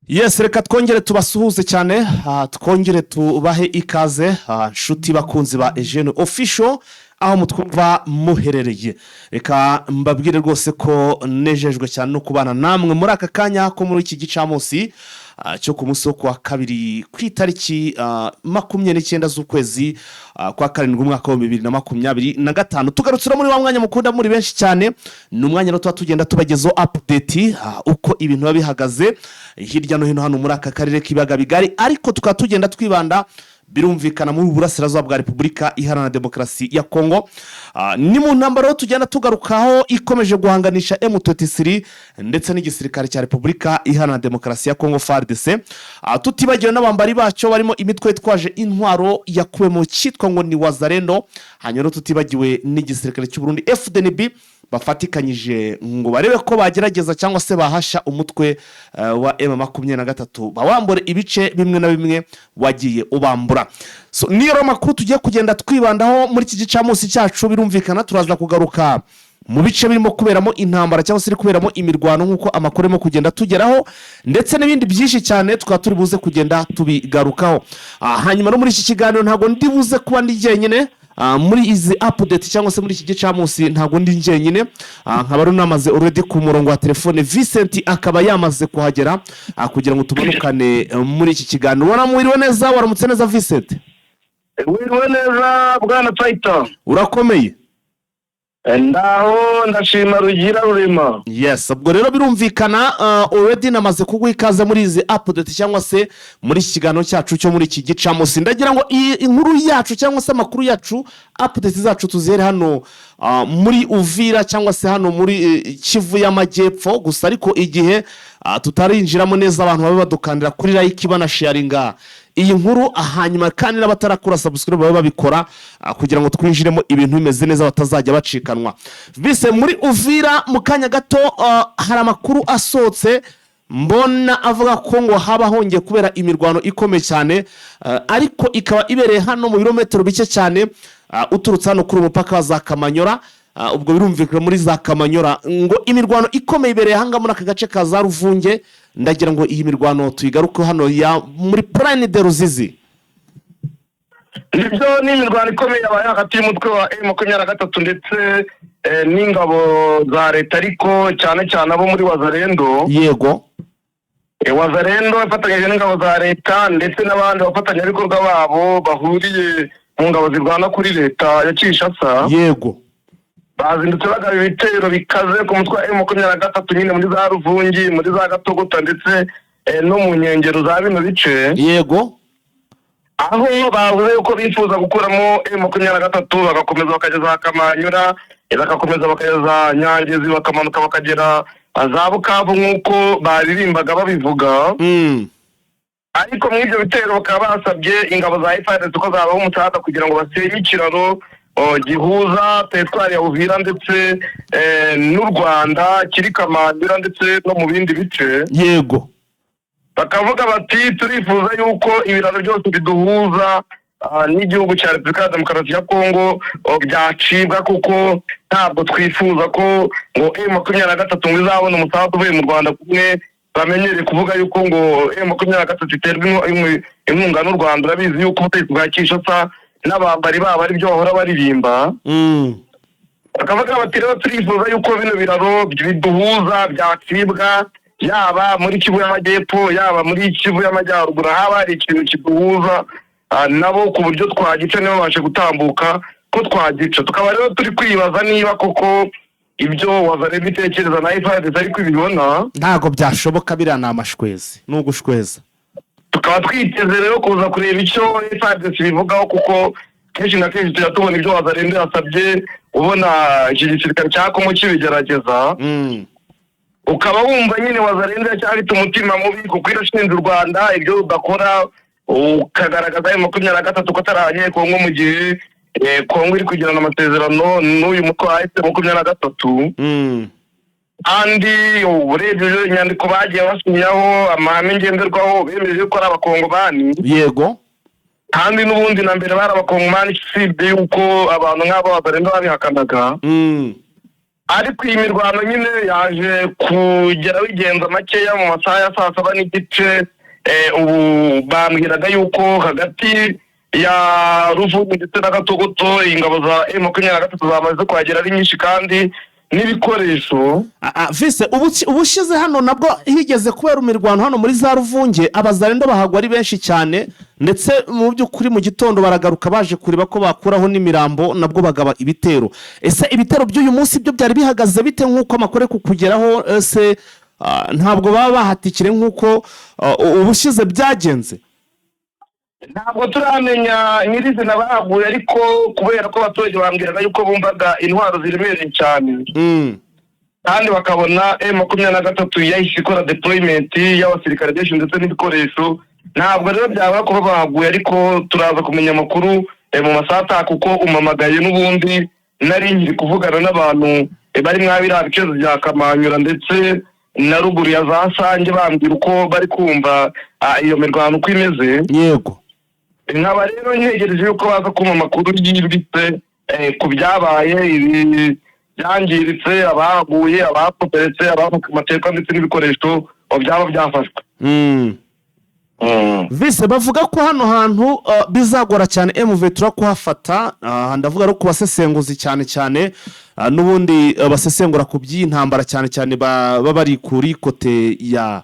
Yes, reka twongere tubasuhuze cyane, twongere tubahe ikaze, nshuti bakunzi ba Ejene Official aho mutwumva muherereye. Reka mbabwire rwose ko nejejwe cyane no kubana namwe muri aka kanya ko muri iki gicamunsi cyo ku munsi wo kuwa kabiri ku itariki 29 z'ukwezi kwa karindwi, umwaka wa 2025. Tugarutse muri wa mwanya mukunda muri benshi cyane. Ni umwanya rero tuba tugenda tubagezaho update, uko ibintu biba bihagaze hirya no hino hano muri aka karere k'ibiyaga bigari, ariko tukaba tugenda twibanda, birumvikana, muri Burasirazuba bwa Repubulika Iharanira Demokarasi ya Kongo. Ni mu ntambaro rero tugenda tugarukaho ikomeje guhanganisha M23 ndetse n'igisirikare cya Repubulika Iharanira Demokarasi ya Kongo, FARDC, tutibagiwe n'abambari bacyo barimo imitwe yitwaje intwaro yakuwe mu cyitwa ngo ni Wazalendo, hanyuma rero tutibagiwe n'igisirikare cy'u Burundi, FDNB, bafatikanyije ngo barebe ko bagerageza cyangwa se bahasha umutwe wa M23, bawambure ibice bimwe na bimwe wagiye ubambura. So, niyo rero makuru tugiye kugenda twibandaho muri iki gicamunsi cyacu. Birumvikana turaza kugaruka mu bice birimo kuberamo intambara cyangwa se iri kuberamo imirwano, nk'uko amakuru arimo kugenda tugeraho, ndetse n'ibindi byinshi cyane tukaba turi buze kugenda tubigarukaho. Hanyuma no muri iki kiganiro ntabwo ndi buze kuba ndi jyenyine. Muri izi update cyangwa se muri iki gicamunsi ntabwo ndi njyenyine. Nkaba rero namaze already ku murongo wa telefone, Vincent akaba yamaze kuhagera kugira ngo tumanukane muri iki kiganiro. Waramwiriwe neza, waramutse neza, Vincent? Wiriwe neza, bwana Tayita. Urakomeye? Ndaho, ndashima Rugira Rurema. Yes, ubwo rero birumvikana, already namaze kuguha ikaze muri izi update cyangwa se muri iki kiganiro cyacu cyo muri iki gicamunsi. Ndagira ngo iyi inkuru yacu cyangwa se amakuru yacu, update zacu, tuzihere hano muri Uvira cyangwa se hano muri Kivu y'Amajyepfo gusa. Ariko igihe tutarinjiramo neza, abantu babe badukandira kuri like, banasharinga iyi nkuru, hanyuma kandi n'abatarakora subscribe babe babikora, kugira ngo twinjiremo ibintu bimeze neza, batazajya bacikanwa. Bise muri Uvira mu kanya gato, hari amakuru asohotse mbona avuga ko ngo haba hongeye kubera imirwano ikomeye cyane, ariko ikaba ibereye hano mu birometero bike cyane uturutse hano kuri umupaka wa za Kamanyora. Ubwo birumvikana muri za Kamanyora ngo imirwano ikomeye ibereye ahangaha muri aka gace ka za Ruvunge. Ndagira ngo iyi mirwano tuyigaruke hano ya muri Plaine de Ruzizi. Nibyo, ni imirwano ikomeye yabaye hagati y'umutwe wa M23 ndetse n'ingabo za leta, ariko cyane cyane abo muri Wazalendo. Wazalendo ifatanyije n'ingabo za leta ndetse n'abandi bafatanyabikorwa babo bahuriye mu ngabo zirwana kuri leta ya Kinshasa bazindutse bagaba ibitero bikaze ku mutwe wa M23 nyine muri za Ruvungi, muri za Gatogota ndetse no mu nkengero za bino bice, aho bavuze yuko bifuza gukuramo M23, bagakomeza bakageza Kamanyura, bagakomeza bakageza Nyangezi, bakamanuka bakagera za Bukavu nk'uko baririmbaga babivuga. Ariko muri ibyo bitero bakaba basabye ingabo za FARDC ko zabaha umusaada kugira ngo basenye ikiraro gihuza teritwari ya Uvira ndetse n'u Rwanda kiri Kamanyura ndetse no mu bindi bice. Bakavuga bati: "Turifuza yuko ibiraro byose biduhuza n'igihugu cya Repubulika ya Demokarasi ya Kongo byacibwa, kuko ntabwo twifuza ko ngo M23 ngo izabone umusaada uvuye mu Rwanda." Kumwe bamenyereye kuvuga yuko ngo M23 iterwa inkunga n'u Rwanda. Urabizi yuko ubutegetsi bwa Kinshasa n'abambari babo ari byo bahora baririmba. Bakavuga bati: "Rero turifuza yuko bino biraro biduhuza byacibwa, yaba muri Kivu y'Amajyepfo, yaba muri Kivu y'Amajyaruguru, haba hari ikintu kiduhuza nabo ku buryo twagica ntibabashe gutambuka, ko twagica." Tukaba rero turi kwibaza niba koko ibyo Wazalendo itekereza na FARDC ariko ibibona. Ntabwo byashoboka, biriya ni amashwezi, ni ugushweza. Tukaba twiteze rero kuza kureba icyo FARDC bivugaho, kuko kenshi na kenshi tujya tubona ibyo Wazalendo yasabye, ubona iki gisirikare cya Kongo kibigerageza. Ukaba wumva nyine Wazalendo iracyafite umutima mubi, kuko irashinja u Rwanda ibyo rudakora, ukagaragaza ayo 23 ko atari Abanyekongo, mu gihe Kongo iri kugirana amasezerano n'uyu mutwe wa M23. Kandi urebye inyandiko bagiye basinyaho, amahame ngenderwaho, bemeje ko ari Abakongomani. Kandi n'ubundi na mbere bari Abakongomani, usibye yuko abantu nk'abo Wazalendo babihakanaga. Ariko iyi mirwano nyine yaje kugera bigenza makeya mu masaha ya 7:30. Ubu bambwiraga yuko hagati ya Ruvungi ndetse na Gatogoto ingabo za M23 zamaze kuhagera ari nyinshi kandi n'ibikoresho. Vise, ubushize hano nabwo higeze kubera imirwano hano muri za Ruvunge, abazarendo bahagwa ari benshi cyane, ndetse mu by'ukuri mu gitondo baragaruka baje kureba ko bakuraho n'imirambo, nabwo bagaba ibitero. Ese ibitero by'uyu munsi byo byari bihagaze bite nk'uko amakuru ari kukugeraho? Ese ntabwo baba bahatikire nk'uko ubushize byagenze? Ntabwo turamenya nyirizina bahaguye, ariko kubera ko abaturage bambwiraga yuko bumvaga intwaro ziremereye cyane kandi bakabona M23 yahise ikora deployment y'abasirikare benshi ndetse n'ibikoresho, ntabwo rero byabura kuba bahaguye. Ariko turaza kumenya amakuru mu masaha ataha, kuko umamagaye n'ubundi nari nkiri kuvugana n'abantu bari mwa biriya bice bya Kamanyura ndetse na ruguru ya za Sange, bambwira uko bari kumva iyo mirwano uko imeze. Nkaba rero ntegereje yuko baza kumpa amakuru yimbitse ku byabaye, ibi byangiritse, abahaguye, abakomeretse, abavuka amateka ndetse n'ibikoresho byaba byafashwe. Vise, bavuga ko hano hantu bizagora cyane M23 kuhafata. Ndavuga no ku basesenguzi cyane cyane, n'ubundi basesengura ku by'iyi ntambara cyane cyane baba bari kuri côté ya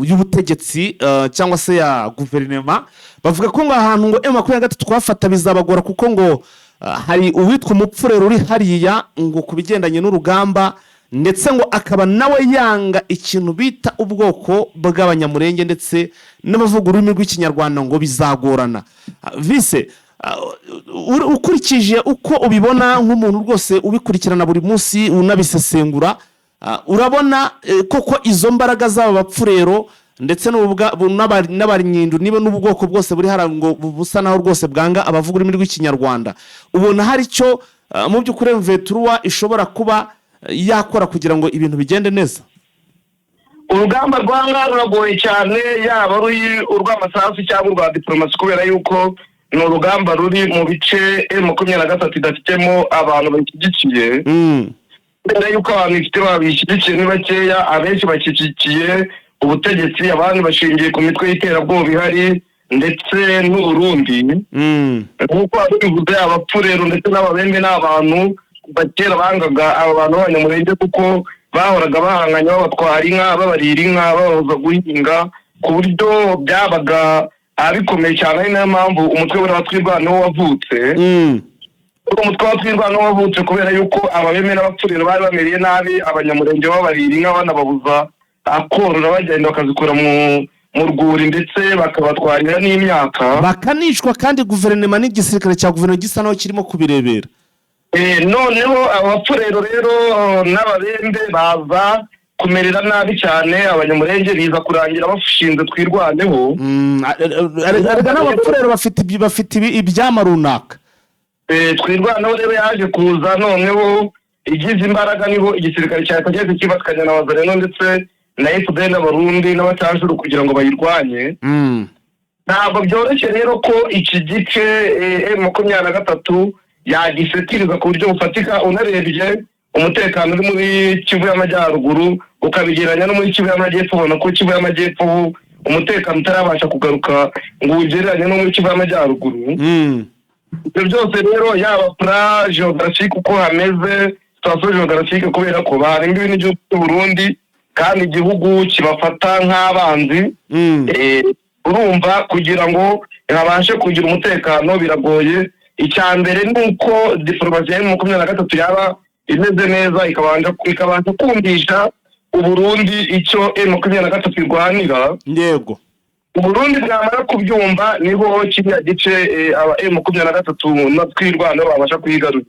y'ubutegetsi cyangwa se ya guverinoma, bavuga ko ngo ahantu ngo M23 kuhafata bizabagora, kuko ngo hari uwitwa umupfurero uri hariya ngo ku bigendanye n'urugamba, ndetse ngo akaba nawe yanga ikintu bita ubwoko bw'Abanyamurenge ndetse n'abavuga ururimi rw'Ikinyarwanda, ngo bizagorana. Vise, ukurikije uko ubibona nk'umuntu rwose ubikurikirana buri munsi unabisesengura, urabona koko izo mbaraga z'aba bapfurero ndetse n'Abanyindu niba n'ubwoko bwose buri hariya ngo busa naho rwose bwanga abavuga ururimi rw'Ikinyarwanda, ubona hari icyo mu by'ukuri M23 ishobora kuba yakora kugira ngo ibintu bigende neza? Urugamba rwanga ruragoye cyane, yaba ari urw'amasasu cyangwa urwa diporomasi, kubera yuko ni urugamba ruri mu bice M23 idafitemo abantu bayishyigikiye. Kubera yuko abantu ifite babishyigikiye ni bakeya, abenshi bashyigikiye ubutegetsi, abandi bashingiye ku mitwe y'iterabwoba ihari ndetse n'Uburundi. Nk'uko wabivuze, Abapfurero ndetse n'Ababembe ni abantu kuva kera bangaga aba bantu b'Abanyamurenge, kuko bahoraga bahanganye, babatwara inka, babarira inka, bababuza guhinga, ku buryo byabaga bikomeye cyane. Ari nayo mpamvu umutwe wa Twirwaneho wavutse. Uwo mutwe wa Twirwaneho wavutse kubera yuko Ababembe n'Abapfurero bari bamereye nabi Abanyamurenge, babarira inka, banababuza korora, bagenda bakazikura mu rwuri, ndetse bakabatwarira n'imyaka. Bakanicwa, kandi guverinoma n'igisirikare cya guverinoma gisa naho kirimo kubirebera. Noneho Abapfurero rero n'Ababembe baza kumerera nabi cyane Abanyamurenge, biza kurangira bashinze Twirwaneho. Erega n'Abapfurero bafite ibyama runaka. Twirwaneho rero yaje kuza noneho igize imbaraga, niho igisirikare cya leta cyahise kibatikanya na Wazalendo ndetse na FDL n'Abarundi n'abacanshuro kugira ngo bayirwanye. Ntabwo byoroshye rero ko iki gice M23 yagisetiriza ku buryo bufatika. Unarebye umutekano uri muri Kivu y'Amajyaruguru ukabigereranya no muri Kivu y'Amajyepfo, ubona ko Kivu y'Amajyepfo ubu umutekano utarabasha kugaruka ngo uwugereranye no muri Kivu y'Amajyaruguru. Ibyo byose rero, yaba plan géographique uko hameze, situation géographique, kubera ko bahana imbibi n'igihugu cy'u Burundi kandi igihugu kibafata nk'abanzi. Urumva kugira ngo habashe kugira umutekano biragoye. Icya mbere ni uko diporomasi ya M23 yaba imeze neza, ikabasha kumvisha Uburundi icyo M23 irwanira. Uburundi bwamara kubyumva, niho kiriya gice aba M23 na Twirwaneho babasha kuyigarura.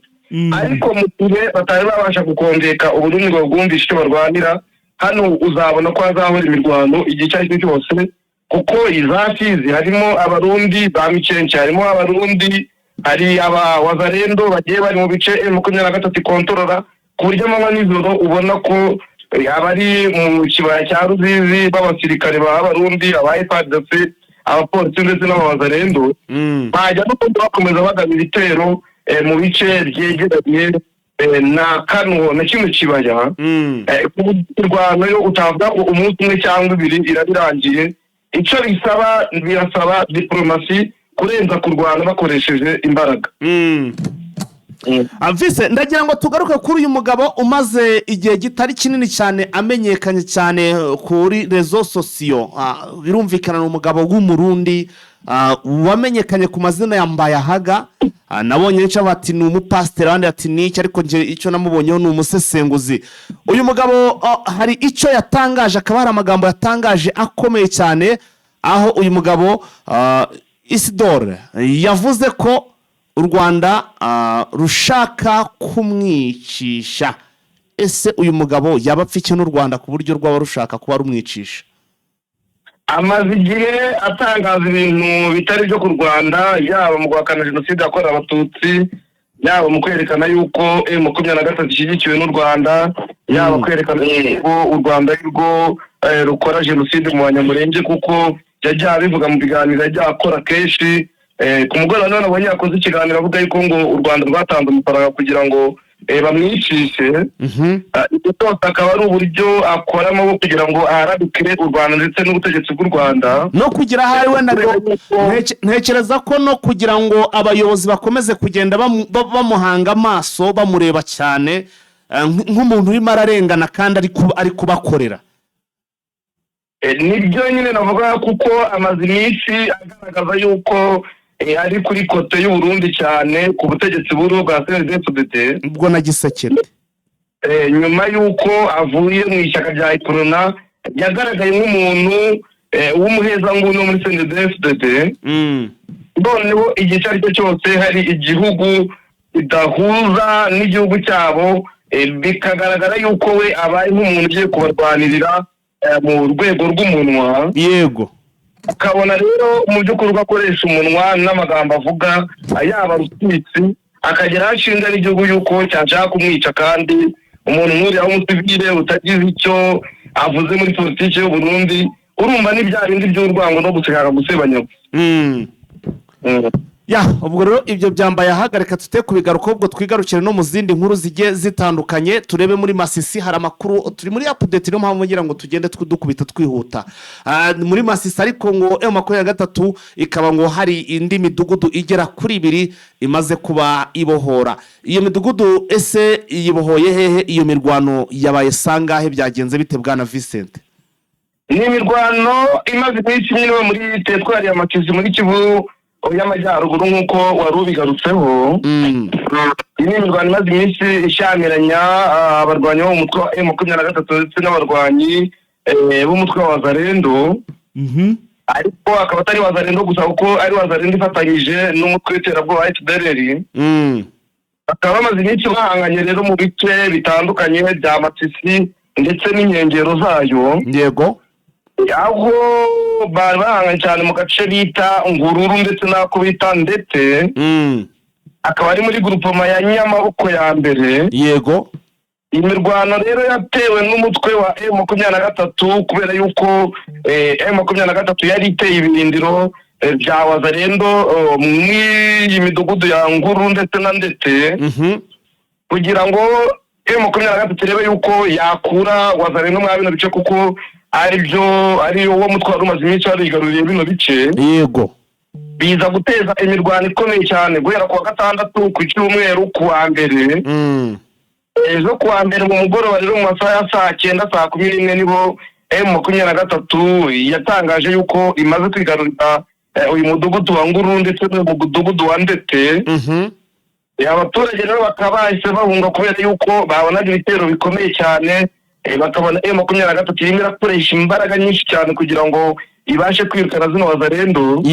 Ariko mu gihe batari babasha gukondeka Uburundi ngo bwumvishe icyo barwanira hano, uzabona ko hazahora imirwano igihe icyo ari cyo cyose, kuko iza Fizi harimo Abarundi, ba Mikenke harimo Abarundi, hari aba Wazarendo bagiye bari mu bice M23 ikontorora, ku buryo amanywa nijoro ubona ko abari mu kibaya cya Ruzizi b'abasirikare ba Barundi, aba FARDC, abapolisi ndetse n'abawazarendo bajya n'ubundi bakomeza bagaba ibitero mu bice byegeranye. Na kano na kino kibaya, imirwano yo utavuga ngo umunsi umwe cyangwa ibiri iraba irangiye. Icyo bisaba, birasaba diporomasi kurenza kurwana bakoresheje imbaraga. Vincent, ndagira ngo tugaruke kuri uyu mugabo umaze igihe kitari kinini cyane amenyekanye cyane kuri réseaux sociaux. Birumvikana ni umugabo w'Umurundi wamenyekanye ku mazina ya Mbayahaga. Nabonye benshi bati ni umupasiteri, abandi ati ni iki, ariko njye icyo namubonyeho ni umusesenguzi. Uyu mugabo hari icyo yatangaje, akaba hari amagambo yatangaje akomeye cyane, aho uyu mugabo Isidore yavuze ko u Rwanda rushaka kumwicisha. Ese uyu mugabo yaba apfa iki n'u Rwanda ku buryo rwaba rushaka kuba rumwicisha? Amaze igihe atangaza ibintu bitari byo ku Rwanda, yaba mu guhakana Jenoside yakorewe Abatutsi, yaba mu kwerekana yuko M23 ishyigikiwe n'u Rwanda, yaba kwerekana yuko u Rwanda ari rwo rukora jenoside mu Banyamurenge, kuko yagiye abivuga mu biganiro yagiye akora kenshi. Ku mugoroba none abonye yakoze ikiganiro avuga yuko ngo u Rwanda rwatanze amafaranga kugira ngo bamwicishe. Ibyo byose akaba ari uburyo akoramo bwo kugira ngo aharabike u Rwanda ndetse n'ubutegetsi bw'u Rwanda. No kugira ahari wenda Kubera ngo ntekereza ko no kugira ngo abayobozi bakomeze kugenda bamuhanga amaso, bamureba cyane nk'umuntu urimo ararengana kandi ari kubakorera. Nibyo nyine navuga, kuko amaze iminsi agaragaza yuko ari kuri côté y'Uburundi cyane ku butegetsi buriho bwa CNDD-FDD. Ubwo na Tshisekedi. Nyuma y'uko avuye mu ishyaka rya Uprona, yagaragaye nk'umuntu w'umuhezanguni wo muri CNDD-FDD. Noneho igihe icyo ari cyo cyose hari igihugu kidahuza n'igihugu cyabo, bikagaragara yuko we abaye nk'umuntu ugiye kubarwanirira mu rwego rw'umunwa. Ukabona rero mu by'ukuri uko akoresha umunwa n'amagambo avuga yaba rutwitsi, akagera aho ashinja n'igihugu yuko cyashaka kumwica, kandi umuntu nk'uriya w'umusivile utagize icyo avuze muri politiki y'u Burundi, urumva ni bya bindi by'urwango no gushaka gusebanya. Ya, ubwo rero ibyo byambaye ahagarika tute kubigaruka, ubwo twigarukire no mu zindi nkuru zigiye zitandukanye. Turebe muri Masisi, hari amakuru, turi muri update, niyo mpamvu ngira ngo tugende dukubita twihuta. Muri Masisi ariko ngo M23 ikaba ngo hari indi midugudu igera kuri ibiri imaze kuba ibohora. Iyo midugudu ese yibohoye hehe? Iyo mirwano yabaye sangahe? Byagenze bite, bwana Vincent? Ni imirwano imaze iminsi nyine muri teritwari ya Masisi, muri Kivu y'Amajyaruguru, nk'uko wari ubigarutseho. Iyi ni imirwano imaze iminsi ishyamiranya abarwanyi bo mu mutwe wa M23 ndetse n'abarwanyi b'umutwe wa Wazalendo, ariko akaba atari Wazalendo gusa, kuko ari Wazalendo ifatanyije n'umutwe w'iterabwoba wa FDLR. Bakaba bamaze iminsi bahanganye rero mu bice bitandukanye bya Masisi ndetse n'inkengero zayo, aho bari bahanganye cyane mu gace bita Ngururu ndetse n'ako bita Ndete, akaba ari muri groupement ya Nyamaboko ya mbere. Imirwano rero yatewe n'umutwe wa M23, kubera yuko M23 yari iteye ibirindiro bya Wazalendo mw'iyi midugudu ya Nguru ndetse na Ndete, kugira ngo M23 irebe yuko yakura Wazalendo muri bino bice, kuko aribyo ari wo mutwe wari umaze iminsi warigaruriye bino bice. Biza guteza imirwano ikomeye cyane guhera ku wa gatandatu, ku cyumweru, ku wa mbere. Ejo ku wa mbere mu mugoroba rero, mu masaha ya saa 9, saa 11, nibo M23 yatangaje yuko imaze kwigarurira uyu mudugudu wa Nguru ndetse n'uyu mudugudu wa Ndete. Abaturage rero bakaba bahise bahunga kubera yuko babonaga ibitero bikomeye cyane, bakabona M23 irimo irakoresha imbaraga nyinshi cyane kugira ngo ibashe kwirukana zino Wazalendo.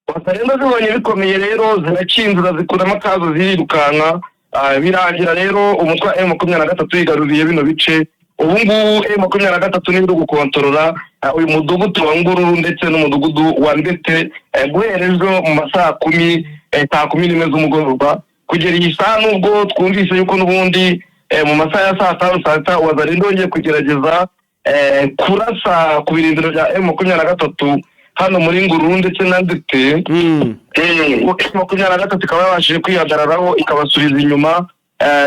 Wazalendo zibonye bikomeye rero zirakinzura, zikuramo akazo, zirirukanka. Birangira rero umutwe wa M23 wigaruriye bino bice. Ubu ngubu M23 niyo iri gukontorora uyu mudugudu wa Ngururu ndetse n'umudugudu wa Ndete, guhera ejo mu ma 10:00, saa 11 z'umugoroba kugera iyi saha, nubwo twumvise yuko n'ubundi mu masaha ya saa 5, saa 6 Wazalendo yongeye kugerageza kurasa ku birindiro bya M23 hano muri Ngururu ndetse na Ndete. M23 ikaba yabashije kwihagararaho, ikabasubiza inyuma.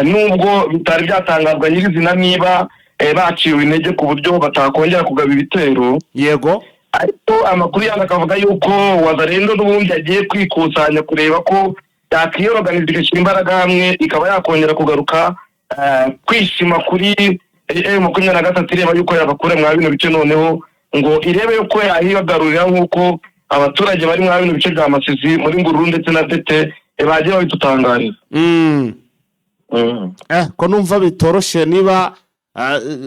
Nubwo bitari byatangazwa nyirizina niba baciwe intege ku buryo batakongera kugaba ibitero, ariko amakuru yandi akavuga yuko Wazalendo n'ubundi yagiye kwikusanya kureba ko yakwiyoruganiza, igashyira imbaraga hamwe, ikaba yakongera kugaruka kwishima kuri M23, ireba yuko yabakura mwa bino bice, noneho ngo irebe yuko yahibagarurira, nk'uko abaturage bari mwa bino bice bya Masisi, muri Ngururu ndetse na Tete bagiye babidutangariza. Ko numva bitoroshye, niba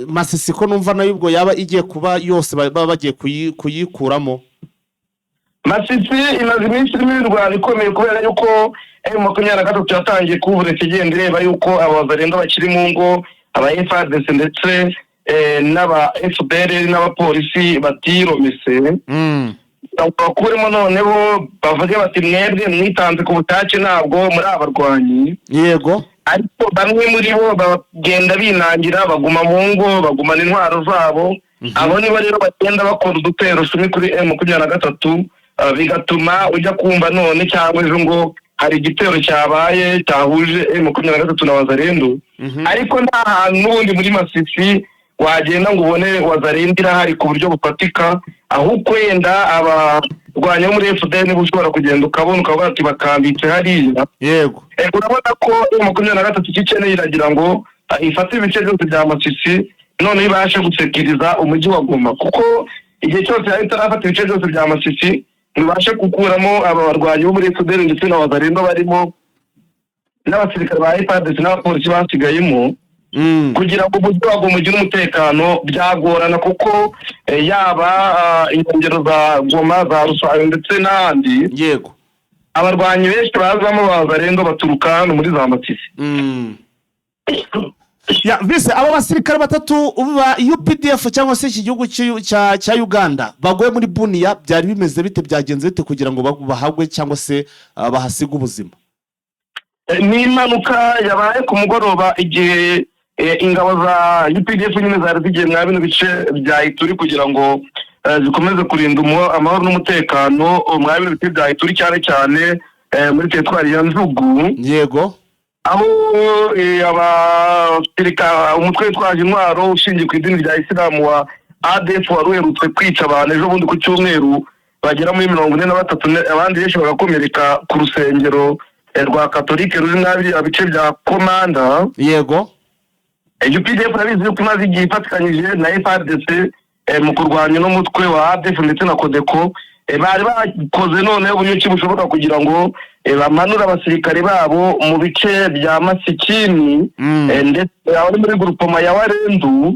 Masisi ko numva nayo ubwo yaba igiye kuba yose baba bagiye kuyikuramo. Masisi imaze iminsi irimo imirwano ikomeye, kubera yuko M23 yatangiye kubureka, igenda ireba yuko Abazalendo bakiri mu ngo, aba FARDC ndetse n'aba FDLR n'abapolisi batiromise, bakuremo, noneho bavuge bati: "Mwebwe mwitanze ku bushake, ntabwo muri abarwanyi." Ariko bamwe muri bo bagenda binangira, baguma mu ngo, bagumana intwaro zabo. Abo nibo rero bagenda bakora udutero cumi kuri M23, bigatuma ujya kumva none cyangwa ejo ngo hari igitero cyabaye cyahuje M23 na Wazalendo. Ariko nta hantu n'ubundi muri Masisi wagenda ngo ubone Wazalendo irahari ku buryo bufatika, ahubwo wenda abarwanya bo muri FDLR niba ushobora kugenda ukabona, ukavuga ati bakambitse hariya. Urabona ko M23 icyo ikeneye, iragira ngo ifate ibice byose bya Masisi, noneho ibashe gusekiriza umujyi wa Goma, kuko igihe cyose yaba itarafata ibice byose bya Masisi ngo ibashe gukuramo aba barwanyi bo muri FDLR ndetse na Wazalendo barimo n'abasirikare ba FARDC n'abapolisi basigayemo, kugira ngo umujyi wa Goma ugire umutekano byagorana, kuko yaba inkengero za Goma, za Rusayo ndetse n'ahandi, abarwanyi benshi bazamo Wazalendo baturuka hano muri za Masisi. Ya mbese abo basirikare batatu ba UPDF cyangwa se iki gihugu cya Uganda baguye muri Buniya, byari bimeze bite? Byagenze bite kugira ngo bahagwe cyangwa se bahasige ubuzima? Ni impanuka yabaye ku mugoroba, igihe ingabo za UPDF nyine zari zigiye mwa bino bice bya Ituri kugira ngo zikomeze kurinda amahoro n'umutekano mwa bino bice bya Ituri, cyane cyane muri teritwari ya Njugu, aho abasirikare, umutwe witwaje intwaro ushingiye ku idini rya Isilamu wa ADF wari uherutse kwica abantu ejo bundi ku cyumweru bagera muri 43, abandi benshi bagakomereka ku rusengero rwa Katolike ruri muri biriya bice bya Komanda. UPDF urabizi yuko imaze igihe ifatikanyije na FARDC mu kurwanya n'umutwe wa ADF ndetse na CODECO. Bari bakoze noneho uburyo ki bushoboka kugira ngo bamanure abasirikare babo mu bice bya Masikini, ndetse abari muri groupement ya Walendu,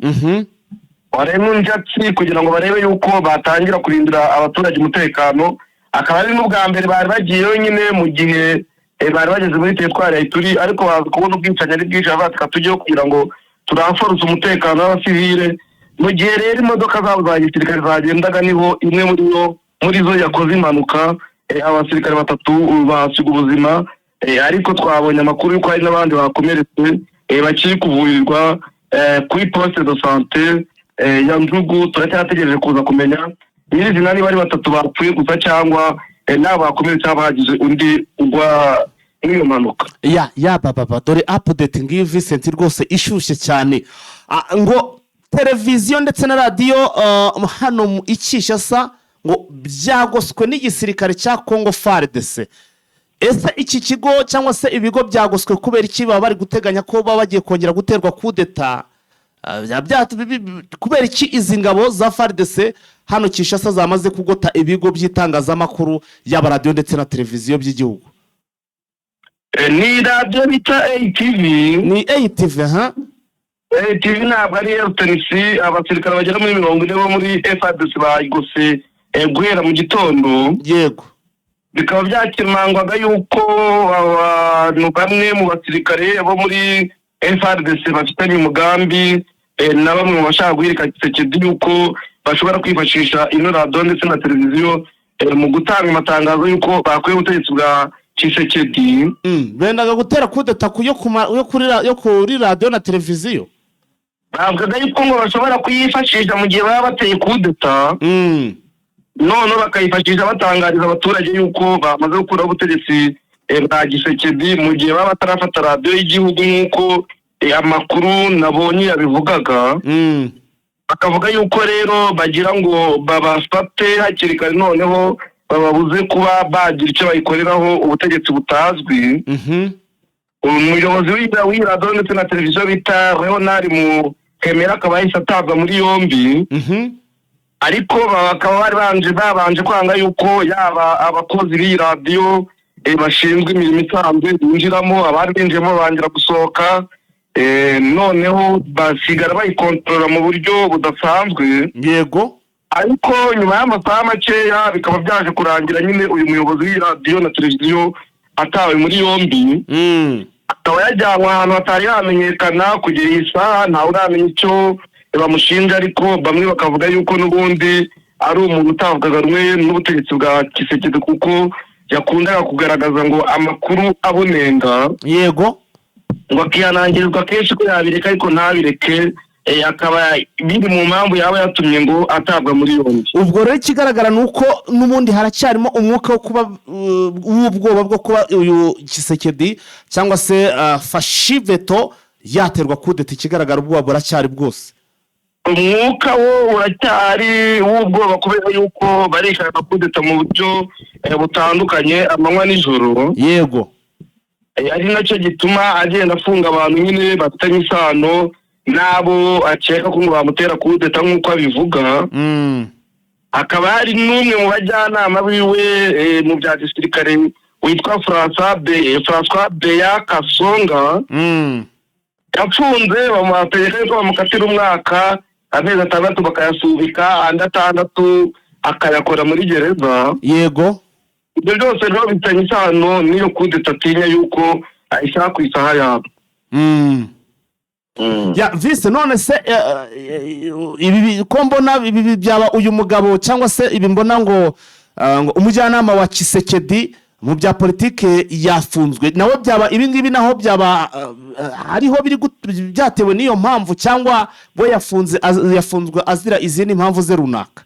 Walendu Njatsi, kugira ngo barebe yuko batangira kurindira abaturage umutekano. Akaba ari n'ubwa mbere bari bagiyeyo nyine mu gihe bari bageze muri teritwari ya Ituri, ariko baza kubona ubwicanyi ari bwinshi, baravuga ati: "Tujyeho kugira ngo turanforce umutekano w'abasivile." Mu gihe rero imodoka zabo za gisirikare zagendaga, niho imwe muri zo yakoze impanuka, abasirikare batatu bahasiga ubuzima, ariko twabonye amakuru y'uko hari n'abandi bakomeretse, bakiri kuvurirwa kuri poste de santé ya Njugu. Turacyategereje kuza kumenya nyirizina niba ari batatu bapfuye gusa cyangwa n'abo bakomeretse haba hagize undi ugwa muri iyo mpanuka. Ya baba, dore update ngiyi, Vincent, rwose ishyushye cyane. Ngo televiziyo ndetse na radiyo hano mu Kinshasa ngo byagoswe n'igisirikare cya Congo FARDC. Ese iki kigo cyangwa se ibigo byagoswe kubera iki? Baba bari guteganya ko baba bagiye kongera guterwa kudeta? Kubera iki izi ngabo za FARDC hano Kinshasa zamaze kugota ibigo by'itangazamakuru, yaba radiyo ndetse na televiziyo by'igihugu? Ni radiyo bita ATV. Ni ATV ha? ATV, ntabwo ari RTNC. Abasirikare bagera muri 40 bo muri FARDC bayigose guhera mu gitondo. Bikaba byakemangwaga yuko abantu bamwe mu basirikare bo muri FARDC bafitanye umugambi na bamwe mu bashaka guhirika Tshisekedi, yuko bashobora kwifashisha ino radiyo ndetse na televiziyo mu gutanga amatangazo y'uko bakuye ubutegetsi bwa Tshisekedi. Bendaga gutera kudeta yo kuri radiyo na televiziyo. Bavugaga yuko ngo bashobora kuyifashisha mu gihe baba bateye kudeta, noneho bakayifashisha batangariza abaturage yuko bamaze gukuraho ubutegetsi. bwa Tshisekedi mu gihe baba batarafata radiyo y'igihugu, nk'uko amakuru nabonye yabivugaga. Bakavuga yuko rero bagira ngo babafate hakiri kare, noneho bababuze kuba bagira icyo bayikoreraho ubutegetsi butazwi. Umuyobozi w'iyi radiyo ndetse na televiziyo bita Leonard Muhemera akaba yahise atabwa muri yombi. Ariko bakaba bari babanje kwanga yuko yaba abakozi b'iyi radiyo bashinzwe imirimo isanzwe binjiramo. Abari binjiyemo bangira gusohoka, noneho basigara bayikontorora mu buryo budasanzwe. Ariko nyuma y'amasaha makeya bikaba byaje kurangira nyine uyu muyobozi w'iyi radiyo na televiziyo atawe muri yombi, akaba yajyanwe ahantu hatari hamenyekana. Kugera iyi saha ntawe uramenya icyo bamushinja, ariko bamwe bakavuga yuko n'ubundi ari umuntu utavugaga rumwe n'ubutegetsi bwa Tshisekedi, kuko yakundaga kugaragaza ngo amakuru abunenga. Ngo akihanangirizwa kenshi ko yabireka, ariko ntabireke, akaba biri mu mpamvu yaba yatumye ngo atabwa muri yombi. Ubwo rero ikigaragara ni uko n'ubundi haracyarimo umwuka wo kuba w'ubwoba bwo kuba uyu Tshisekedi cyangwa se Fatshi Béton yaterwa kudeta. Ikigaragara, ubwoba buracyari bwose. Umwuka wo uracyari w'ubwoba, kubera yuko barishaka kudeta mu buryo butandukanye amanywa n'ijoro. Ari nacyo gituma agenda afunga abantu nyine bafitanye isano n'abo akeka ko ngo bamutera kudeta, nk'uko abivuga. Hakaba hari n'umwe mu bajyanama biwe mu bya gisirikare witwa François Beya Kasonga yafunze, bamutegeka yuko bamukatira umwaka, amezi 6 bakayasubika, andi 6 akayakora muri gereza. Ibyo byose rero bifitanye isano n'iyo kudeta atinya yuko ayishyira ku isaha yabo. Ya vise, none se ibi ko mbona ibi byaba uyu mugabo, cyangwa se ibi mbona ngo umujyanama wa Tshisekedi mu bya politike yafunzwe, nawe byaba ibi ngibi, naho byaba hariho biri byatewe n'iyo mpamvu, cyangwa we yafunzwe azira izindi mpamvu ze runaka?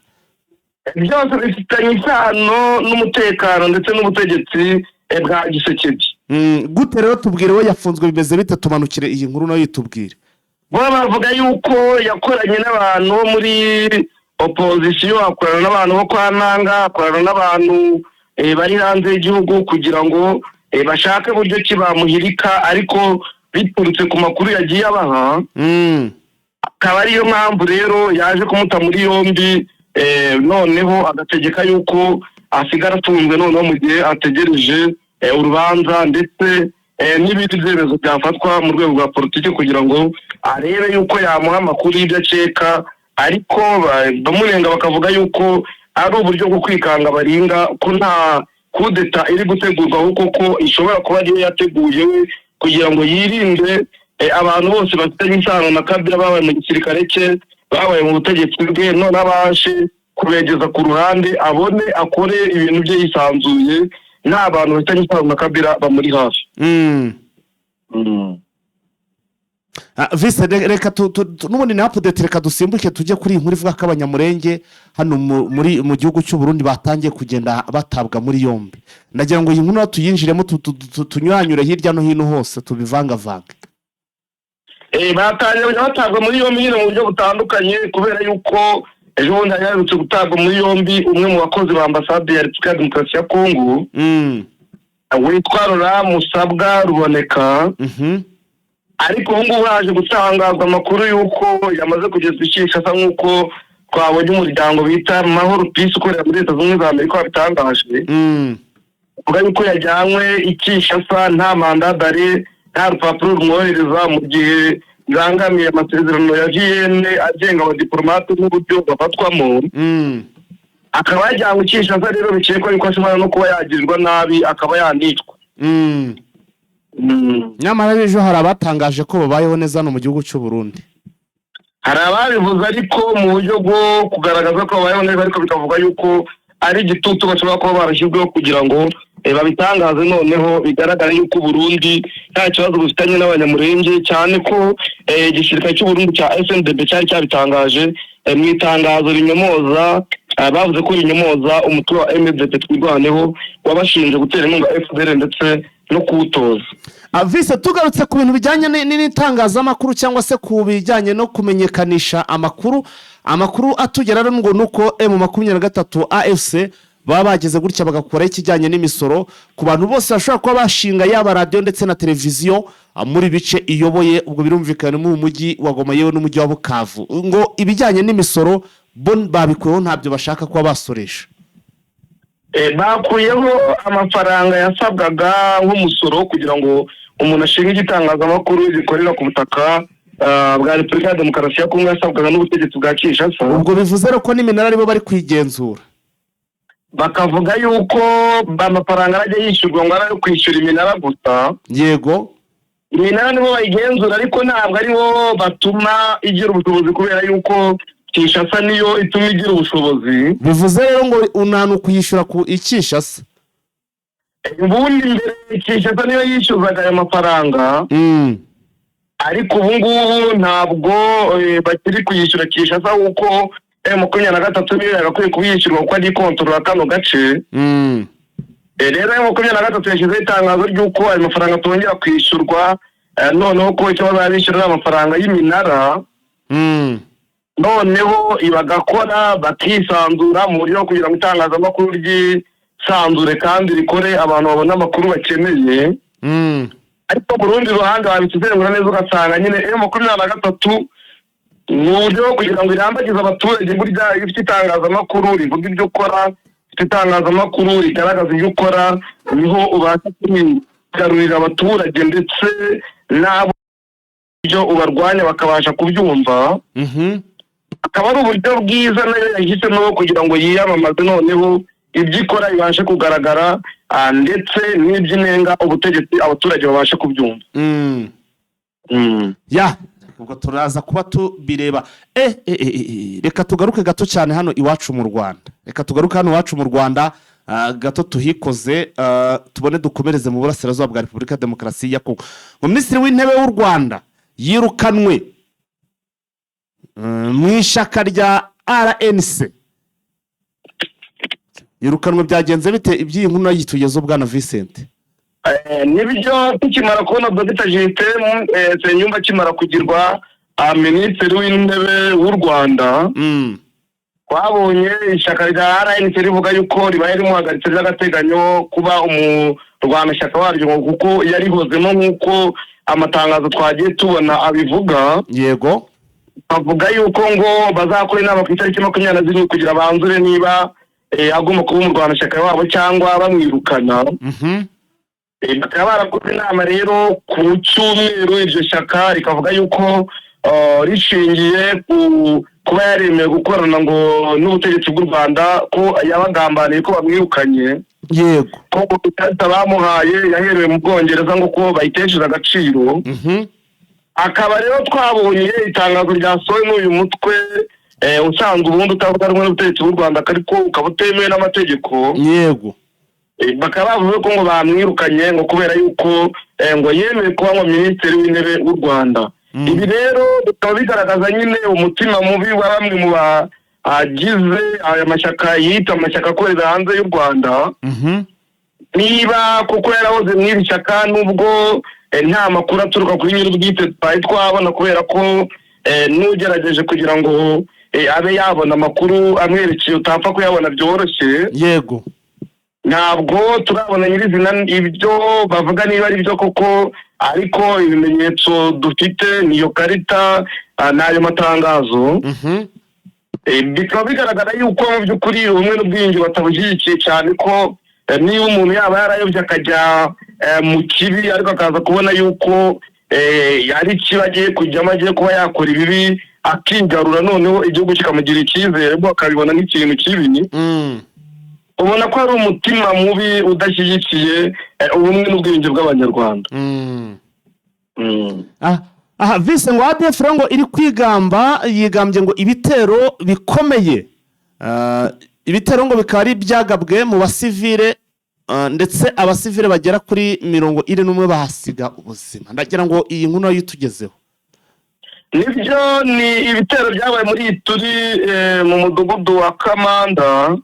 Byose bifitanye isano n'umutekano ndetse n'ubutegetsi bwa Tshisekedi. Gute rero? Tubwire, we yafunzwe bimeze bite? Tumanukire iyi nkuru nayo yitubwire. Bo bavuga yuko yakoranye n'abantu bo muri opozisiyo, akorana n'abantu bo kwa Nanga, akorana n'abantu bari hanze y'igihugu kugira ngo bashake uburyo ki bamuhirika, ariko biturutse ku makuru yagiye abaha. Akaba ariyo mpamvu rero yaje kumuta muri yombi, noneho agategeka yuko asigara afunzwe noneho mu gihe ategereje urubanza ndetse n'ibindi byemezo byafatwa mu rwego rwa politiki, kugira ngo arebe yuko yamuha amakuru y'ibyo akeka. Ariko bamunenga bakavuga yuko ari uburyo bwo kwikanga baringa, ko nta kudeta iri gutegurwa, ahubwo ko ishobora kuba ariyo yateguye we kugira ngo yirinde abantu bose bafitanye isano na Kabila, babaye mu gisirikare cye, babaye mu butegetsi bwe, none abashe kubegeza ku ruhande, abone akore ibintu bye yisanzuye, nta bantu bafitanye isano na Kabila bamuri hafi. Vise, reka n'ubundi ni update, reka dusimbuke tujye kuri iyi nkuru ivuga ko Abanyamurenge hano mu gihugu cy'u Burundi batangiye kugenda batabwa muri yombi. Ndagira ngo iyi nkuru nayo tuyinjiremo, tunyuranyure hirya no hino hose, tubivangavange. Batangiye kujya batabwa muri yombi nyine mu buryo butandukanye, kubera yuko ejo bundi hari haherutse gutabwa muri yombi umwe mu bakozi ba ambasade ya Repubulika ya Demokarasi ya Kongo witwa Rora Musabwa Ruboneka. Ariko ubu ngubu haje gutangazwa amakuru y'uko yamaze kugezwa i Kinshasa, nk'uko twabonye umuryango bita Mahoro Peace ukorera muri Leta Zunze Ubumwe za Amerika wabitangaje. Uvuga yuko yajyanywe i Kinshasa nta mandat d'arrêt, nta rupapuro rumwohereza, mu gihe bibangamiye amasezerano ya Vienne agenga abadiporomate n'uburyo bafatwamo. Akaba yajyanywe i Kinshasa rero bikekwa yuko ashobora no kuba yagirirwa nabi, akaba yanicwa. Nyamara ejo hari abatangaje ko babayeho neza hano mu gihugu cy'u Burundi. Hari ababivuze, ariko mu buryo bwo kugaragaza ko babayeho neza, ariko bikavuga yuko ari igitutu bashobora kuba barashyizweho kugira ngo babitangaze, noneho bigaragare yuko Burundi nta kibazo bufitanye n'Abanyamurenge, cyane ko igisirikare cy'u Burundi cya SNDB cyari cyabitangaje mu itangazo rinyomoza. Bavuze ko rinyomoza umutwe wa MDP Twirwaneho wabashinje gutera inkunga FDLR ndetse no kuwutoza. Vise, tugarutse ku bintu bijyanye n'itangazamakuru cyangwa se ku bijyanye no kumenyekanisha amakuru, amakuru atugeraho ngo ni uko M23 AFC baba bageze gutya bagakuraho ikijyanye n'imisoro ku bantu bose bashobora kuba bashinga yaba radiyo ndetse na televiziyo muri bice iyoboye. Ubwo birumvikana mu mujyi wa Goma yewe n'umujyi wa Bukavu, ngo ibijyanye n'imisoro bo babikuyeho, ntabyo bashaka kuba basoresha. Bakuyeho amafaranga yasabwaga nk'umusoro kugira ngo umuntu ashinge igitangazamakuru gikorera ku butaka bwa Repubulika ya Demokarasi ya Kongo, yasabwaga n'ubutegetsi bwa Kinshasa. Ubwo bivuze rero ko n'iminara aribo bari kuyigenzura. Bakavuga yuko amafaranga arajya yishyurwa ngo ari ayo kwishyura iminara gusa. Iminara nibo bayigenzura, ariko ntabwo aribo batuma igira ubushobozi, kubera yuko Kinshasa niyo ituma igira ubushobozi. Bivuze rero ngo unanu kuyishyura ku Kinshasa. Ubundi mbere Kinshasa niyo yishyuzaga ayo mafaranga, ariko ubu ngubu ntabwo bakiri kuyishyura Kinshasa, kuko M23 niyo yagakwiye kubiyishyurwa kuko ari ikontorora kano gace. Rero M23 yashyizeho itangazo ry'uko ayo mafaranga atongera kwishyurwa, noneho ko icyo bazaba bishyura ari amafaranga y'iminara. Noneho bagakora bakisanzura mu buryo kugira ngo itangazamakuru ryisanzure kandi rikore, abantu babone amakuru bakeneye. Ariko ku rundi ruhande wabisesengura neza ugasanga nyine M23 ni uburyo bwo kugira ngo irambagize abaturage. Burya iyo ufite itangazamakuru rivuga ibyo ukora, ufite itangazamakuru rigaragaza ibyo ukora, niho ubasha kwigarurira abaturage ndetse n'abo ibyo ubarwanya bakabasha kubyumva. Akaba ari uburyo bwiza nayo yahisemo kugira ngo yiyamamaze, noneho ibyo ikora bibashe kugaragara, ndetse n'ibyo inenga ubutegetsi abaturage babashe kubyumva. Ya, ubwo turaza kuba tubireba. Reka tugaruke gato cyane hano iwacu mu Rwanda, reka tugaruke hano iwacu mu Rwanda gato tuhikoze, tubone dukomereze mu burasirazuba bwa Repubulika ya Demokarasi ya Kongo. Minisitiri w'Intebe w'u Rwanda yirukanwe mu ishyaka rya RNC. Yirukanwe byagenze bite? Iby'iyi nkuru nayo yitugezeho, bwana Vincent. Nibyo, tukimara kubona Dr Justin Nsengiyumva akimara kugirwa Minisitiri w'Intebe w'u Rwanda, twabonye ishyaka rya RNC rivuga yuko ribaye rimuhagaritse by'agateganyo kuba umurwanashyaka waryo, ngo kuko yarihozemo nk'uko amatangazo twagiye tubona abivuga. Bavuga yuko ngo bazakora inama ku itariki 27 kugira banzure niba agomba kuba umurwanashyaka wabo cyangwa bamwirukana. Bakaba barakoze inama rero ku cyumweru, iryo shyaka rikavuga yuko rishingiye ku kuba yaremewe gukorana ngo n'ubutegetsi bw'u Rwanda, ko yabagambaniye, ko bamwirukanye, ko ikarita bamuhaye yaherewe mu Bwongereza ngo ko bayitesheje agaciro. Akaba rero twabonye itangazo ryasohowe n'uyu mutwe usanzwe ubundi utavuga rumwe n'ubutegetsi bw'u Rwanda, ariko ukaba utemewe n'amategeko. Bakaba bavuze ko ngo bamwirukanye ngo kubera yuko ngo yemeye kuba ngo Minisitiri w'Intebe w'u Rwanda. Ibi rero bikaba bigaragaza nyine umutima mubi wa bamwe mu bagize aya mashyaka yita amashyaka akorera hanze y'u Rwanda. Niba kuko yarahoze mu iri shyaka, nubwo nta makuru aturuka kuri nyir'ubwite twari twabona, kubera ko n'ugerageje kugira ngo abe yabona amakuru amwerekeye utapfa kuyabona byoroshye. Ntabwo turabona nyirizina ibyo bavuga niba ari byo koko, ariko ibimenyetso dufite niyo karita n'ayo matangazo. Bikaba bigaragara yuko mu by'ukuri ubumwe n'ubwiyunge batabushyigikiye cyane, ko niba umuntu yaba yarayobye akajya mu kibi, ariko akaza kubona yuko ari ikibi agiye kujyamo, agiye kuba yakora ibibi, akigarura, noneho igihugu kikamugira icyizere, bwo akabibona nk'ikintu kibi. Ubona ko ari umutima mubi udashyigikiye ubumwe n'ubwiyunge bw'Abanyarwanda. Aha vise ngo ADF rero ngo iri kwigamba, yigambye ngo ibitero bikomeye. Ibitero ngo bikaba ari ibyagabwe mu basivile, ndetse abasivile bagera kuri 41 bahasiga ubuzima. Ndagira ngo iyi nkuru nayo itugezeho. Nibyo, ni ibitero byabaye muri Ituri, mu mudugudu wa Kamanda.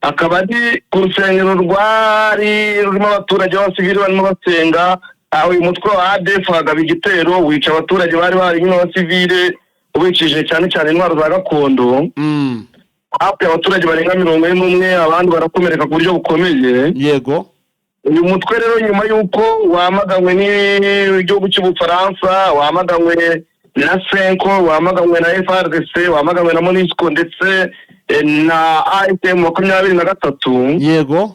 Akaba ari ku rusengero rwari rurimo abaturage b'abasivili barimo basenga. Aho uyu mutwe wa ADF hagaba igitero, wica abaturage bari barimo abasivile, ubicishije cyane cyane intwaro za gakondo. Hapfuye abaturage barenga 41, abandi barakomereka ku buryo bukomeye. Uyu mutwe rero, nyuma y'uko wamaganywe n'igihugu cy'Ubufaransa, wamaganywe na CENCO, wamaganywe na FARDC, wamaganywe na MONUSCO ndetse na AFC M23,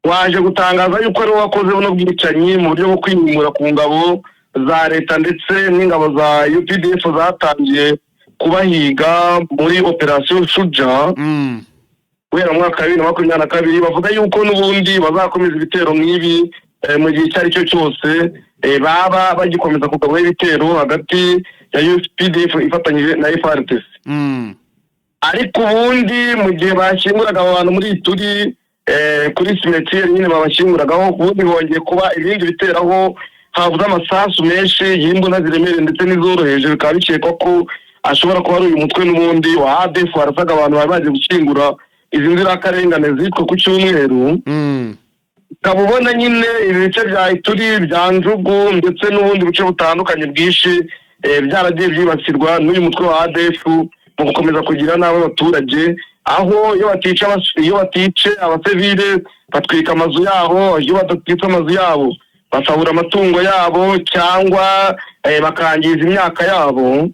waje gutangaza yuko ari wo wakoze buno bwicanyi mu buryo bwo kwihimura ku ngabo za leta ndetse n'ingabo za UPDF zatangiye kubahiga muri Operation Shuja guhera mu mwaka wa 2022. Bavuga yuko n'ubundi bazakomeza ibitero nk'ibi mu gihe icyo ari cyo cyose baba bagikomeza kugabaho ibitero hagati ya UPDF ifatanyije na FARDC. Ariko ubundi mu gihe bashyinguraga abo bantu muri Ituri, kuri cimetière nyine babashyinguragaho, ubundi bongeye kuba ibindi bitero aho havuze amasasu menshi y'imbunda ziremereye ndetse n'izoroheje, bikaba bikekwa ko ashobora kuba ari uyu mutwe n'ubundi wa ADF warasaga abantu bari bagiye gushyingura izi nzirakarengane zitwa ku cyumweru. Ukaba ubona nyine ibi bice bya Ituri, bya Djugu ndetse n'ubundi buce butandukanye bwinshi, byaragiye byibasirwa n'uyu mutwe wa ADF mu gukomeza kugira nabi abaturage, aho iyo batice abasivile batwika amazu yabo, iyo badatwitse amazu yabo basahura amatungo yabo cyangwa bakangiza imyaka yabo.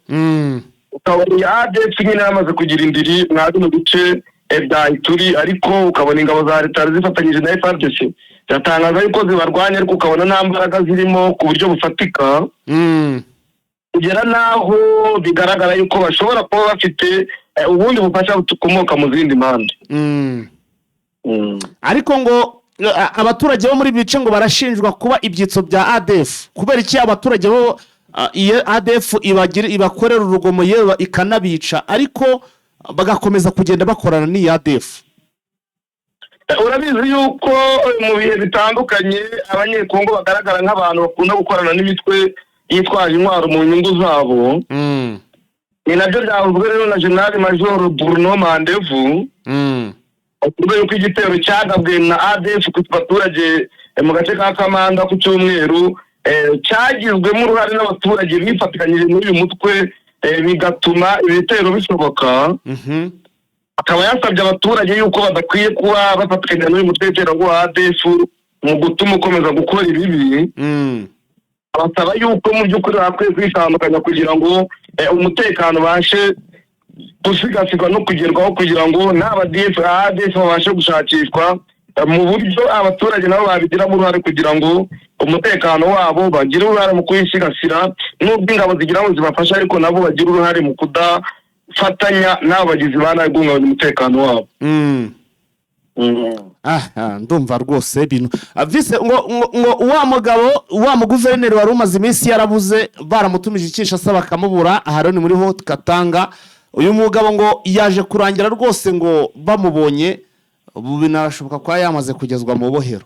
Ukabona iyi ADF nyine yamaze kugira indiri mwa bino bice bya Ituri, ariko ukabona ingabo za leta zifatanyije na FARDC ziratangaza yuko zibarwanya, ariko ukabona nta mbaraga zirimo ku buryo bufatika, kugera n'aho bigaragara yuko bashobora kuba bafite ubundi bufasha bukomoka mu zindi mpande. Ariko ngo abaturage bo muri ibi bice ngo barashinjwa kuba ibyitso bya ADF. Kubera iki abaturage bo iyo ADF ibakorera urugomo, yewe ikanabica, ariko bagakomeza kugenda bakorana n'iyi ADF? Urabizi yuko mu bihe bitandukanye Abanyekongo bagaragara nk'abantu bakunda gukorana n'imitwe yitwaje intwaro mu nyungu zabo. Ni nabyo byavuzwe rero na General Major Bruno Mandevu, avuga yuko igitero cyagabwe na ADF ku baturage mu gace ka Kamanda ku cyumweru, cyagizwemo uruhare n'abaturage bifatikanyije n'uyu mutwe, bigatuma ibitero bishoboka. Akaba yasabye abaturage yuko badakwiye kuba bafatikanya n'uyu mutwe w'iterabwoba wa ADF mu gutuma ukomeza gukora ibibi. Abasaba yuko mu by'ukuri bakwiye kwitandukanya kugira ngo umutekano ubashe gusigasirwa no kugerwaho, kugira ngo n'aba ADF babashe gushakishwa mu buryo abaturage nabo babigiramo uruhare, kugira ngo umutekano wabo bagire uruhare mu kuwisigasira, nubwo ingabo zigira ngo zibafashe, ariko nabo bagire uruhare mu kudafatanya n'abo bagizi ba nabi guhungabanya umutekano wabo. Aha ndumva rwose ibintu. Vise ngo wa mugabo wa muguverineri wari umaze iminsi yarabuze, baramutumije i Kinshasa bakamubura, aha rero ni muri Haut Katanga. Uyu mugabo ngo yaje kurangira rwose ngo bamubonye, ubu binarashoboka kuba yamaze kugezwa mu bohero.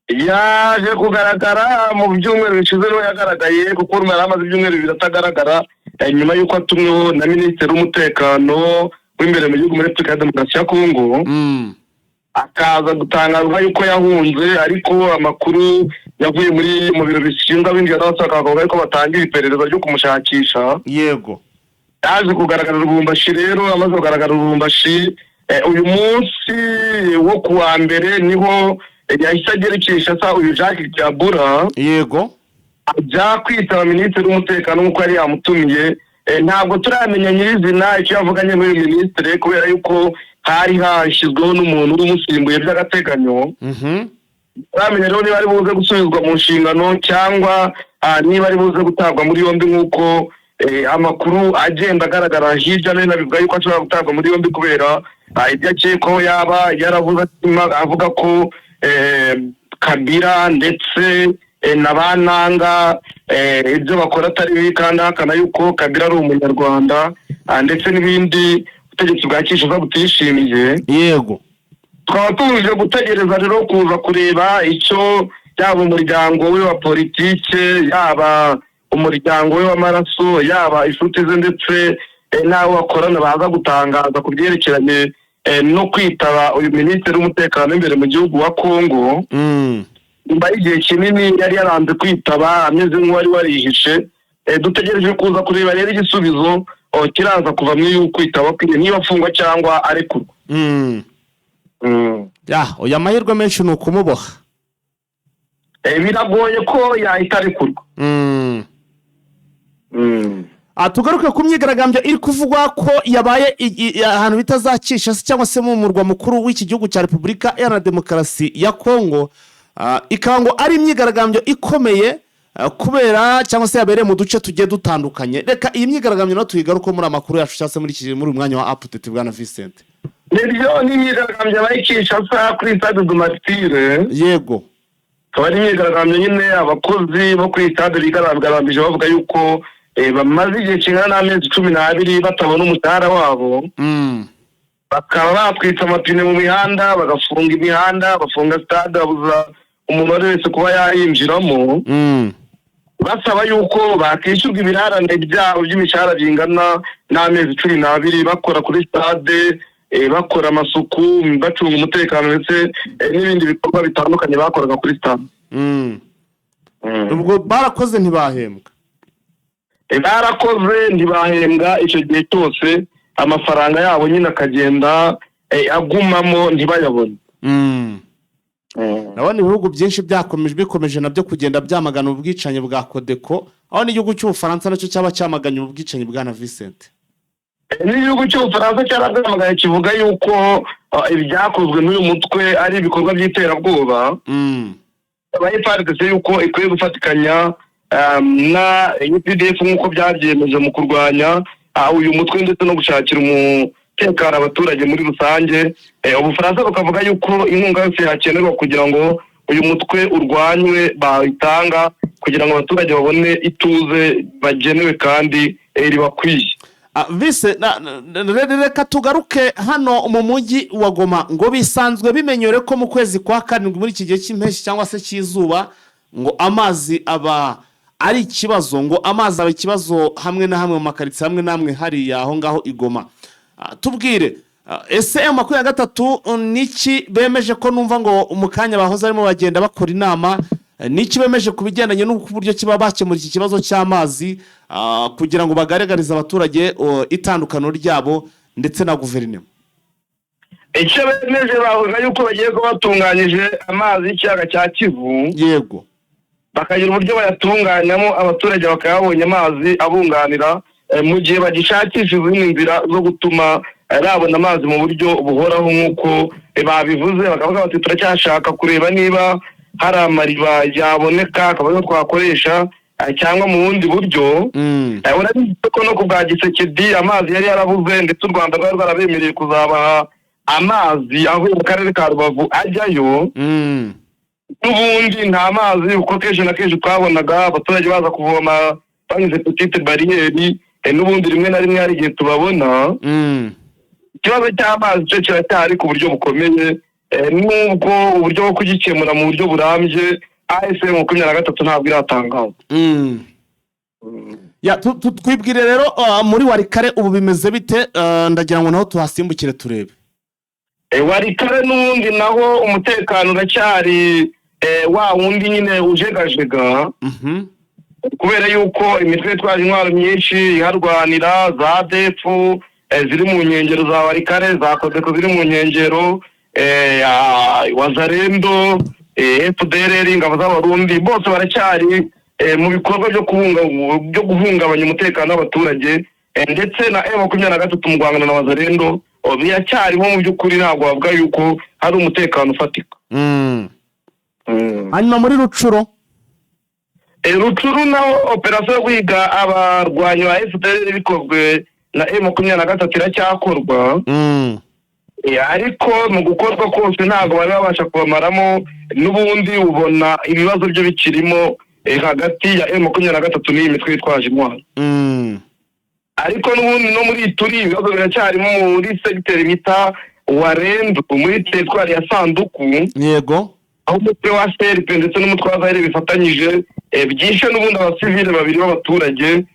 Yaje kugaragara mu byumweru bishize, niho yagaragaye, kuko urumva yari amaze ibyumweru 2 atagaragara, nyuma y'uko atumweho na minisitiri w'umutekano w'imbere mu gihugu muri Repubulika ya Demokarasi ya Kongo, akaza gutangazwa yuko yahunze. Ariko amakuru yavuye mu biro bishinzwe abinjira n'abasohoka bakavuga yuko batangira iperereza ryo kumushakisha. Yaje kugaragara Lubumbashi rero. Amaze kugaragara Lubumbashi, uyu munsi wo ku wa mbere niho yahise agera i Kinshasa, uyu Jacques Kyabura, ajya kwitaba minisitiri w'umutekano nk'uko yari yamutumiye. Ntabwo turamenya nyirizina icyo yavuganye n'uyu minisitiri, kubera yuko hari hashyizweho n'umuntu uri umusimbuye by'agateganyo. Turamenya rero niba ari buze gusubizwa mu nshingano cyangwa niba ari buze gutabwa muri yombi, nk'uko amakuru agenda agaragara hirya no hino abivuga yuko ashobora gutabwa muri yombi kubera ibyo akekwaho yaba yaravuze, avuga ko Kabila ndetse na ba Nanga ibyo bakora atari bibi, kandi ahakana yuko Kabila ari Umunyarwanda, ndetse n'ibindi ubutegetsi bwa Kinshasa butishimiye. Tukaba tuje gutegereza rero kuza kureba icyo yaba umuryango we wa politike, yaba Umuryango we w'amaraso, yaba inshuti ze ndetse n'abo bakorana, baza gutangaza ku byerekeranye no kwitaba uyu minisitiri w'umutekano w'imbere mu gihugu wa Kongo nyuma y'igihe kinini yari yaranze kwitaba ameze nk'uwari warihishe. Dutegereje kuza kureba rero igisubizo kiraza kuva muri uyu kwitaba kwe, niba afungwa cyangwa arekurwa. Ya, oya, amahirwe menshi ni ukumuboha. Biragoye ko yahita arekurwa. Tugaruke ku myigaragambyo iri kuvugwa ko yabaye ahantu bita za Kinshasa cyangwa se mu murwa mukuru w'iki gihugu cya Repubulika Iharanira Demokarasi ya Kongo. Ikaba ngo ari imyigaragambyo ikomeye kubera cyangwa se yabereye mu duce tugiye dutandukanye. Reka iyi myigaragambyo nayo tuyigaruke muri amakuru yacu cyangwa se muri uyu mwanya wa update, bwana Vincent. Nibyo, ni imyigaragambyo yabaye i Kinshasa kuri Stade des Martyrs. Akaba ari imyigaragambyo nyine abakozi bo kuri stade bigaragambije bavuga yuko bamaze igihe kingana n'amezi 12 batabona umushahara wabo, bakaba batwitse amapine mu mihanda, bagafunga imihanda, bafunga stade, babuza umuntu uwo ari wese kuba yayinjiramo, basaba yuko bakishyurwa ibirarane byabo by'imishahara bingana n'amezi 12 bakora kuri stade, bakora amasuku, bacunga umutekano ndetse n'ibindi bikorwa bitandukanye bakoraga kuri stade. Ubwo barakoze ntibahembwa. Barakoze ntibahembwa icyo gihe cyose, amafaranga yabo nyine akagenda agumamo ntibayabone. Ndabona ibihugu byinshi byakomeje bikomeje nabyo kugenda byamagana ubwicanyi bwa Kodeko, aho n'igihugu cy'Ubufaransa nacyo cyaba cyamaganye ubu bwicanyi, bwana Vincent. N'igihugu cy'Ubufaransa cyarabwamagaye, kivuga yuko ibyakozwe n'uyu mutwe ari ibikorwa by'iterabwoba. Aba FARDC yuko ikwiye gufatikanya na UPDF nk'uko byabyemeje mu kurwanya uyu mutwe ndetse no gushakira umutekano abaturage muri rusange. Ubufaransa bukavuga yuko inkunga yose yakenerwa kugira ngo uyu mutwe urwanywe bayitanga kugira ngo abaturage babone ituze bagenewe kandi ribakwiye. Vise reka tugaruke hano mu mujyi wa Goma. Ngo bisanzwe bimenyerewe ko mu kwezi kwa karindwi, muri iki gihe cy'impeshyi cyangwa se cy'izuba, ngo amazi aba ari ikibazo, ngo amazi aba ikibazo hamwe na hamwe mu makaritsiye hamwe n'amwe hariya aho ngaho i Goma. Tubwire, ese M23 niki bemeje, ko numva ngo mu kanya bahoze barimo bagenda bakora inama, niki bemeje ku bigendanye n'uburyo kiba bakemura iki kibazo cy'amazi kugira ngo bagaragarize abaturage itandukaniro ryabo ndetse na guverinoma? Icyo bemeje, bavuga yuko bagiye kuba batunganyije amazi y'ikiyaga cya Kivu, bakagira uburyo bayatunganyamo, abaturage bakaba babonye amazi abunganira mu gihe bagishakisha izindi nzira zo gutuma babona amazi mu buryo buhoraho nk'uko babivuze. Bakavuga bati: "Turacyashaka kureba niba hari amariba yaboneka akaba ariyo twakoresha cyangwa mu bundi buryo." Urabizi ko no ku bwa Tshisekedi amazi yari yarabuze, ndetse u Rwanda rwari rwarabemereye kuzabaha amazi avuye mu karere ka Rubavu ajyayo. N'ubundi nta mazi, kuko kenshi na kenshi twabonaga abaturage baza kuvoma banyuze petite barrière. N'ubundi rimwe na rimwe hari igihe tubabona. Ikibazo cy'amazi cyo kiracyahari ku buryo bukomeye, nubwo uburyo bwo kugikemura mu buryo burambye AFC M23 ntabwo iratangaza. Ya, twibwire rero muri Walikale ubu bimeze bite? Ndagira ngo naho tuhasimbukire turebe. Walikale n'ubundi naho umutekano uracyari wa wundi nyine ujegajega, kubera yuko imitwe itwaje intwaro myinshi iharwanira, za ADF ziri mu nkengero za Walikale, za Kodeko ziri mu nkengero, Wazalendo, FDLR, ingabo z'Abarundi, bose baracyari mu bikorwa byo guhungabanya umutekano w'abaturage, ndetse na M23 mu guhangana na Wazalendo biracyarimo. Mu by'ukuri ntabwo bavuga yuko hari umutekano ufatika. Hanyuma muri Rutshuru? Rutshuru naho operasiyo yo guhiga abarwanyi ba FDLR bikozwe na M23 iracyakorwa. Ariko mu gukorwa kose ntabwo bari babasha kubamaramo. N'ubundi ubona ibibazo byo bikirimo hagati ya M23 n'iyi mitwe yitwaje intwaro. Ariko n'ubundi no muri Ituri ibibazo biracyarimo, muri segiteri bita Walendu, muri teritwari ya Sanduku, aho umutwe wa CRP ndetse n'umutwe wa Zayire bifatanyije. byishe n'ubundi abasivile babiri b'abaturage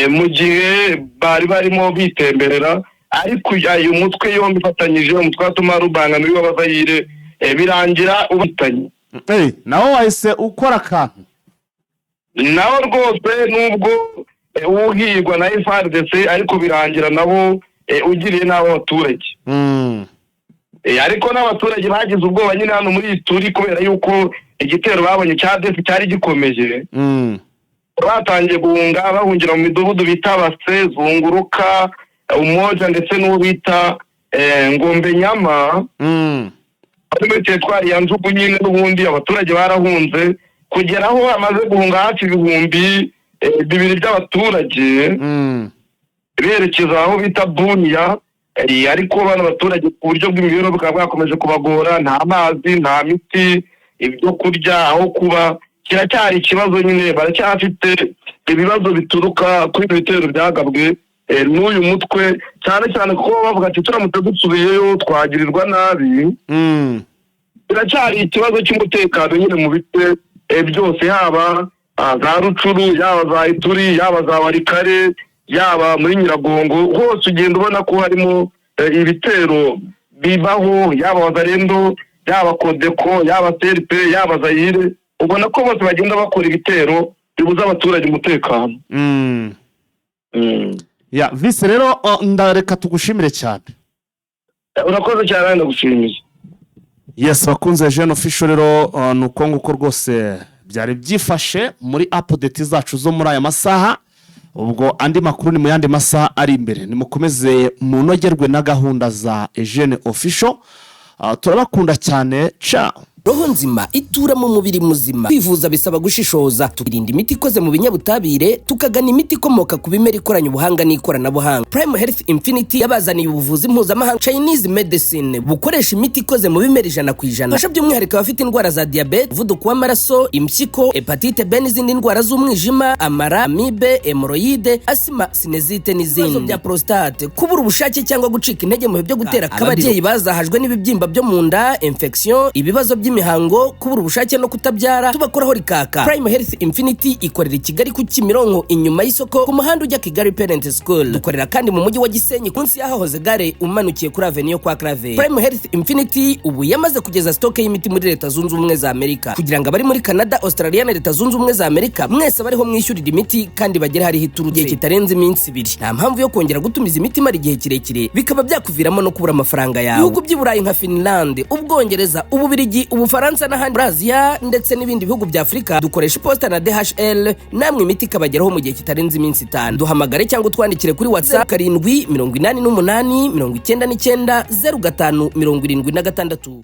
mu gihe bari barimo bitemberera. Ariko uyu mutwe yombi ifatanyije, umutwe wa Thomas Lubanga n'uyu w'Abazayire, birangira ubitanye. Nawo wahise ukora akantu. Nawo rwose, nubwo uhigwa na FARDC, ariko birangira nabo ugiriye n'abo baturage. Ariko n'abaturage bagize ubwoba nyine hano muri Ituri, kubera yuko igitero babonye cya ADF cyari gikomeje. Batangiye guhunga, bahungira mu midugudu bita Base, Zunguruka, Umoja ndetse n'uwo bita Ngombe Nyama, bari muri teritwari ya Njugu nyine. N'ubundi abaturage barahunze kugera aho bamaze guhunga hafi 2000 by'abaturage, berekeza aho bita Bunia. Ariko bano baturage ku buryo bw'imibereho bukaba bwakomeje kubagora: nta mazi, nta miti, ibyo kurya, aho kuba kiracyari ikibazo nyine. Baracyafite ibibazo bituruka kuri ibi bitero byagabwe n'uyu mutwe, cyane cyane kuko bavuga ati: "Turamutse dusubiyeyo twagirirwa nabi." Biracyari ikibazo cy'umutekano nyine mu bice byose, yaba za Rutshuru, yaba za Ituri, yaba za Walikale, yaba muri Nyiragongo, hose ugenda ubona ko harimo ibitero bibaho, yaba Wazalendo, yaba CODECO, yaba CRP, yaba Zayire, ubona ko bose bagenda bakora ibitero bibuza abaturage umutekano. Ya visi rero, ndareka tugushimire cyane. Urakoze cyane, ndagushimiye. Yes, bakunze Jene Official rero, ni uko nguko rwose byari byifashe muri update zacu zo muri aya masaha. Ubwo andi makuru ni mu yandi masaha ari imbere. Nimukomeze munogerwe na gahunda za Ejene Official. Turabakunda cyane, ciao. Roho nzima itura mu mubiri muzima. Kwivuza bisaba gushishoza, tukirinda imiti ikoze mu binyabutabire, tukagana imiti ikomoka ku bimera ikoranye ubuhanga n'ikoranabuhanga. Prime Health Infinity yabazaniye ubuvuzi mpuzamahanga, Chinese medicine, bukoresha imiti ikoze mu bimera 100%. Fasha by'umwihariko abafite indwara za diyabete, umuvuduko w'amaraso, impyiko, hépatite B n'izindi ndwara z'umwijima, amara, amibe, hémorroïdes, asima, sinusite n'izindi, ibibazo bya prostate, kubura ubushake cyangwa gucika intege mu bihe byo gutera akabariro, ababyeyi bazahajwe n'ibibyimba byo mu nda, infection, ibibazo by'imihango, kubura ubushake no kutabyara, tubakoraho rikaka. Prime Health Infinity ikorera i Kigali ku Kimironko, inyuma y'isoko, ku muhanda ujya Kigali Parent School. Dukorera kandi mu mujyi wa Gisenyi, munsi y'ahahoze gare, umanukiye kuri avenue yo kwa Claver. Prime Health Infinity ubu yamaze kugeza stock y'imiti muri Leta Zunze Ubumwe za Amerika, kugira ngo abari muri Canada, Australia na Leta Zunze Ubumwe za Amerika mwese bariho mwishyurira imiti kandi bagere hariho iturutse igihe kitarenze iminsi 2. Nta mpamvu yo kongera gutumiza imiti imara igihe kirekire, bikaba byakuviramo no kubura amafaranga yawe. Ibihugu by'i Burayi nka Finland, Ubwongereza, Ububirigi, Ubufaransa n'ahandi muri Aziya ndetse n'ibindi bihugu bya Afurika, dukoresha iposita na DHL, namwe imiti ikabageraho mu gihe kitarenze iminsi 5. Duhamagare cyangwa utwandikire kuri WhatsApp: 788 99 05 76.